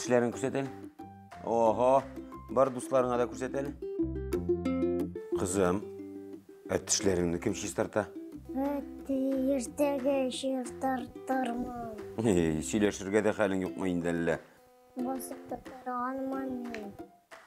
Тешләрен күрсәт әле. Ого, бар дусларыңа да күрсәт әле. Кызым, ә тешләреңне кем чистарта? Әти, иртәгә чистартырмын. Эй, сөйләшергә дә хәлең юкмы инде әллә? Басып та тора алмам мин.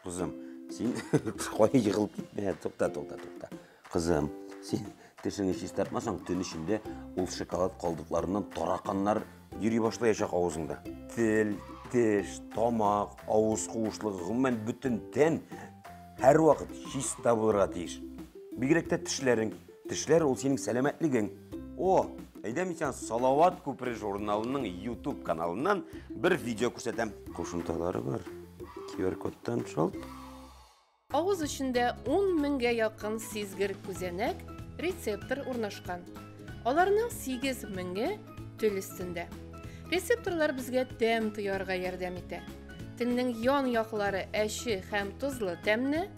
Кызым, син кая егылып китмә, тукта, тукта, тукта. Кызым, син тешеңне чистартмасаң, төн эчендә ул шоколад калдыкларыннан тараканнар йөри башлаячак авызыңда. Тел, теш, тамак, авыз куышлыгы, гомумән бөтен тән һәрвакыт чиста булырга тиеш. Бигрәк тә тешләрең. Тешләр ул синең сәламәтлегең. О, әйдә мин сиңа Салават күпере журналының YouTube каналыннан бер видео күрсәтәм. Кушымталары бар. QR-кодтан шалт. Авыз эчендә 10 меңгә якын сизгер күзәнәк, рецептор урнашкан. Аларның 8 меңе тел өстендә. Рецепторлар безгә тәм тоярга ярдәм итә. Телнең ян яклары әче һәм тозлы тәмне,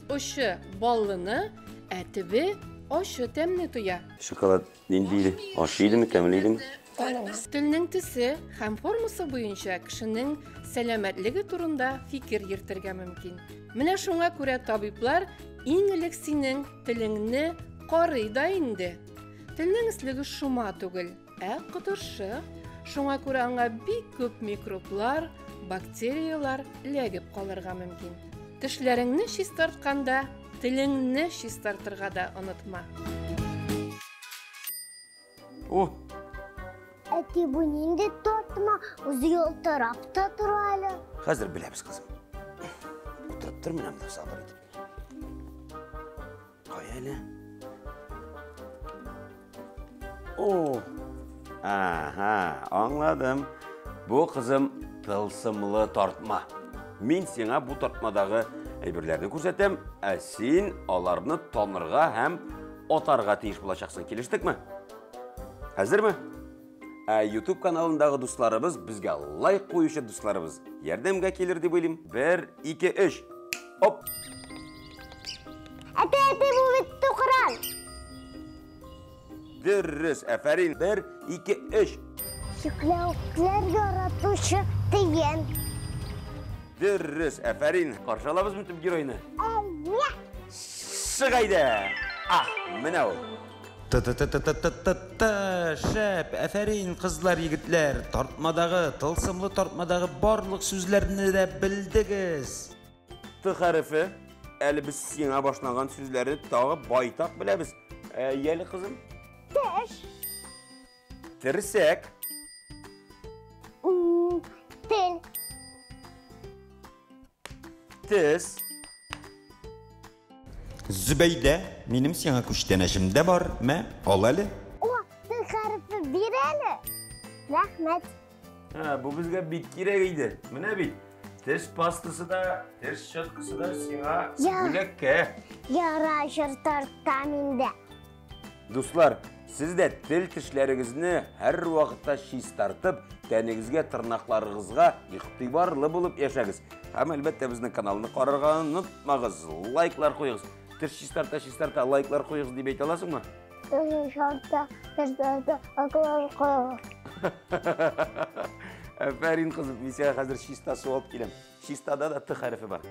очы баллыны, ә төбе ачы тәмне тоя. Шоколад нинди иде? Ачы идеме, тәмле идеме? Телнең төсе һәм формасы буенча кешенең сәламәтлеге турында фикер йөртергә мөмкин. Менә шуңа күрә табиблар иң элек синең телеңне карый да инде. Телнең өслеге шома түгел, ә кытыршы. Шуңа күрә аңа бик күп микроблар, бактерияләр эләгеп калырга мөмкин. Тешләреңне чистартканда телеңне чистартырга да онытма. О! Әти, бу нинди тартма? Үзе ялтырап та тора әле. Хәзер беләбез, кызым. Утырып тор менә монда сабыр итеп. Кая әле? О! Ага, аңладым. Бу, кызым, тылсымлы тартма. Мин сиңа бу тартмадагы әйберләрне күрсәтәм, ә син аларны танырга һәм атарга тиеш булачаксың. Килештекме? Әзерме? Ә YouTube каналындагы дусларыбыз, безгә лайк куючы дусларыбыз ярдәмгә килер дип уйлыйм. 1, 2, 3. Оп! Әти, әти, бу бит тукран. Дөрес, афәрин. 1, 2, 3. Чикләвекләр яратучы тиен. Дөрес, афәрин. Каршы алабызмы төп геройны? Әйе. Чык әйдә. А, менә ул. Т-т-т-т-т-т-т-т, шәп, афәрин, кызлар, егетләр, тартмадагы, тылсымлы тартмадагы барлык сүзләрне дә белдегез. Т хәрефе, әле без сиңа башланган сүзләрне тагы байтак беләбез. Яле, кызым. Теш. Терсәк. Тел. Тез. Зөбәйдә, минем сиңа күчтәнәчем дә бар, мә, ал әле. О, Т хәрефе бир әле. Рәхмәт. Һа, бу безгә бик кирәк иде. Менә бит, теш пастасы да, теш щеткасы да сиңа бүләккә. Яра чыртартам инде. Дуслар, сез дә тел тешләрегезне һәр вакытта чистартып, тәнегезгә, тырнакларыгызга игътибарлы булып яшәгез. Һәм әлбәттә безнең каналны карарга онытмагыз, лайклар куегыз. Теш чистарта, чистарта, лайклар куегыз дип әйтә аласыңмы? Теш чистарта, чистарта, лайклар куегыз. Афәрин, кызым, мин сиңа хәзер чиста су алып киләм. Чистада да Т хәрефе бар.